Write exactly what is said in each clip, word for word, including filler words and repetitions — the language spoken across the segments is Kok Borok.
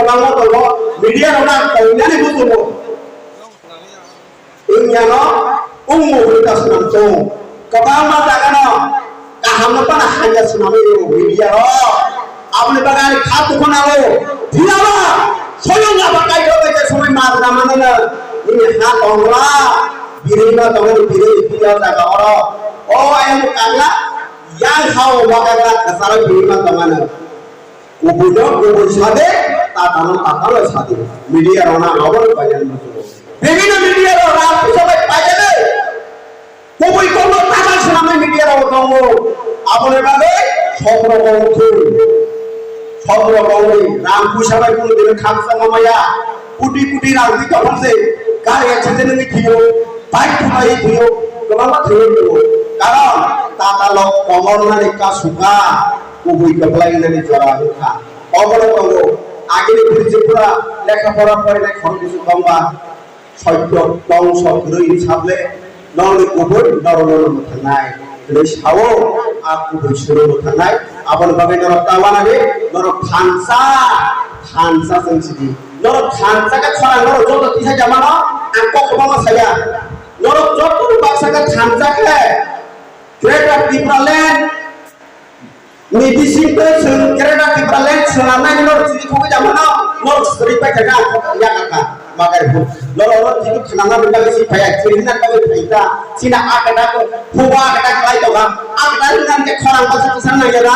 Kwbangma tongo, media rok na tongmani bujugo. Wngya no, wngmo hwnwi ta swnam tong. Kwbangma jaga no, kaham no pana hamya swnamwi rw media rok. Aboni bagwi ani kha dukho nango. Phiyaba, soyong aba kaitor bai khe somoi majra mano no. Nini ha tongla, birima tongmani birima jaga oro. O ayang kagla, yang ha o bagagla kwcharo birima tongmani. Kubui no kubui sade, tata no tata no sade. Media rok na abo no payan musulo. Bibhinno media rok rang puisa bai paijagwi. Kubui kokno tatal swnamwi media rok tongo. Aboni bagwi sokro kongthum. Sokro kongwi rang puisa bai kunu dino khaksa mamaya. Kuti kuti rang twi tongkha se. Gari accident wngwi thwiyo. Bike thumaiwi thwiyo. Kwbangma thwiwi tongo. Karon tata lok tongo nani kasuka. Kubui kwplai nani jora wngkha. Obono tongo, agini bwrwi je pura lekha pora porinai khorok bwswk tongba, soityo tong sok kwrwi hinwi saple, nongni kubui norokno mwthangnai hwnwi sao, a kubui suno mwthangnai, aboni bagwi norok ta uanani, norok thansa, thansa chwng sidi. Norok thansa khe khorang norok joto tisa jamano, ang kok kwbangma saya. Norok joto baksa khe thansa khe, Greater Tipraland, Ni bising tei chwng Greater Tipraland swnamnai norok chini thugwi tongmano, norok sri pai kha ang yakar kha, magar bu. Norok oro chini khwnana bagwi si phaiya, chini na bagwi phai ta, chini akada ko, huba akada khlai tongkha, akada wngkha khe khorang bwsa bwsa nang ya na?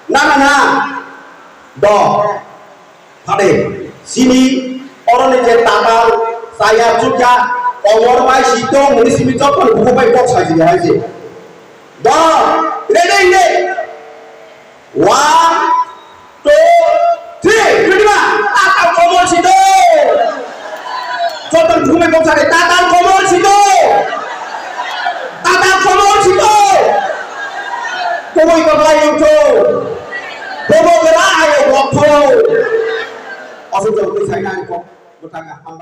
Na, na, na. Do. Phade, chini oroni je tatal, chaya chukya, komor bai sitong, hwnwi simi joto ni bukhuk bai kok sajili hai se. Do, ready, ready. One, two, three. Ready ba? Tatal komor sitong. Joto ni bukhuk bai kok sajili, tatal komor sitong. Tatal komor sitong. Kubui kwplai wngthung. Bobo gra ayo bokthu. Aswk jotoni saina ani kok bwthang hambai.